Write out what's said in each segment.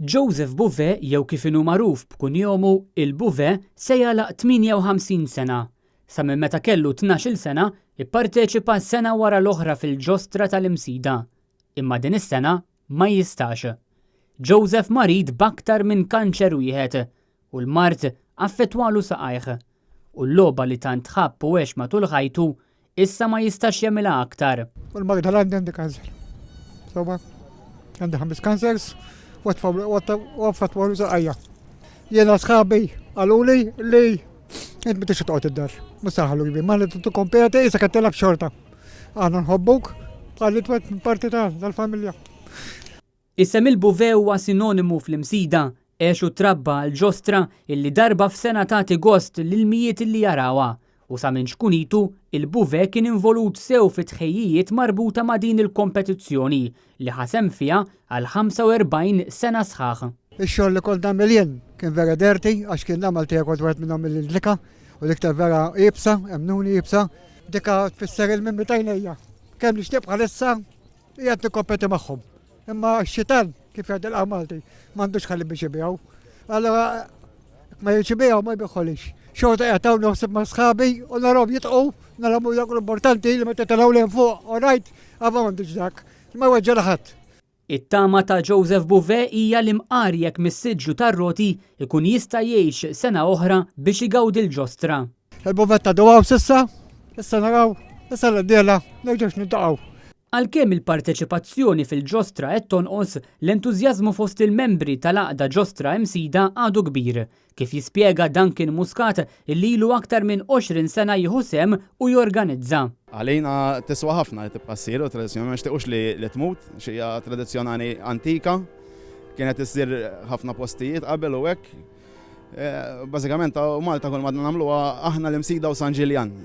Joseph Bouvet jew kif inhu magħruf b'kunjomu il-Bouvet se jagħlaq 58 sena. Sa minn meta kellu 12-il sena ipparteċipa sena wara l-oħra fil-ġostra tal-Imsida. Imma din is-sena ma jistax. Joseph marid b'aktar minn kanċer wieħed u l-mard affettwalu saqajh. U l-logħba li tant ħabb u għex matul ħajtu issa ma jistax jagħmilha aktar. U l-marda l-għandi għandi kanser. Soba, għandi ħames kansers u affettwalu saqajja. Jiena sħabi qaluli li int ma tixtieq toqgħod id-dar. Mhux saħalu jbi, ma li tikkompeti issa qed tilgħab xorta. Aħna nħobbuk bħal li parti tal-familja. Isem il-Bouvet huwa sinonimu fl-Imsida, għex u trabba għall-ġostra illi darba f'sena tagħti gost lil mijiet illi jarawha, u sa minn ċkunitu, il-Bouvet kien involut sew fit-tħejjijiet marbuta ma' din il-kompetizzjoni li ħa sehem fiha għal 45 sena sħaħ. Ix-xogħol li kont nagħmel jien kien vera dirty għax kien nagħmel tiegħek kont wieħed minnhom mill-indlika u l-iktar vera iebsa, emmnuni iebsa. Dika tfisser il-mimmi t'għajnejja. Kemm nixtieq bħalissa Qiegħed nikkompeti magħhom. Imma x-xitan, kif jgħid il Malti, m'għandux ħalli biex ibiegħu. Allora ma jridx ibiegħu ma jbiħħolix. Xorta qiegħed hawn naħseb ma' sħabi u narahom jitqu, narahom dak l-importanti li meta telgħu lejn fuq, all right, għava m'għandux dak. Ma jweġġa' ħadd. It-tama ta' Joseph Bouvet hija li mqar jekk mis-siġġu tar-roti jkun jista' jgħix sena oħra biex igawdi l-ġostra. Il-buvetta għadu hawn s'issa, issa naraw, is-sena d-dieħla nerġgħux niltaqgħu. Għalkemm il-parteċipazzjoni fil-ġostra qed tonqos, l-entużjażmu fost il-membri tal-Għaqda Ġostra Imsida għadu kbir, kif jispjega Duncan Muscat illi ilu aktar minn 20 sena jieħu sehem u jorganizza. Għalina tiswa ħafna li tibqa' ssir u tradizzjoni ma nixtiequx li tmut, xi hija tradizzjonali antika, kienet issir ħafna postijiet qabel u hekk. Eh, bażikament u Malta kull ma nagħmluha aħna l-Imsida u San Ġiljan.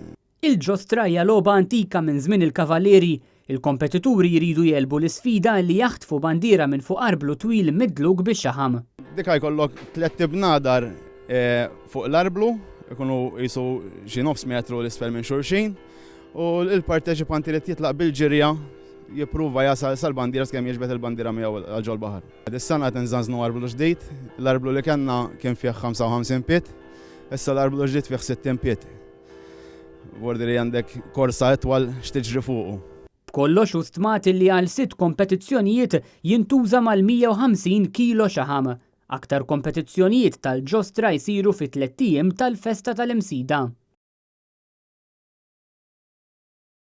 Il-ġostra hija logħba antika minn żmien il-Kavallieri. Il-kompetituri jridu jegħlbu l-isfida li jaħtfu bandiera minn fuq arblu twil midluk bix-xaħam. Dika jkollok tlett ibnadar eh, fuq l-arblu, ikunu jisu xi nofs metru l-isfel minn xulxin, u l-parteċipanti li jitlaq bil-ġirja jippruva jasal sal-bandiera skemm jiġbed il-bandiera miegħu għal ġol-baħar. Dis-sena qed inżanżnu arblu ġdid, l-arblu li kellna kien fih 55 pied, issa l-arblu ġdid fih 60 pied. Vordi li għandek korsa itwal x'tiġri fuqu. B'kollox hu stmat li għal sitt kompetizzjonijiet jintuża mal-150 kilo xaħam. Aktar kompetizzjonijiet tal-ġostra jsiru fit-tlett ijiem tal-festa tal-Imsida.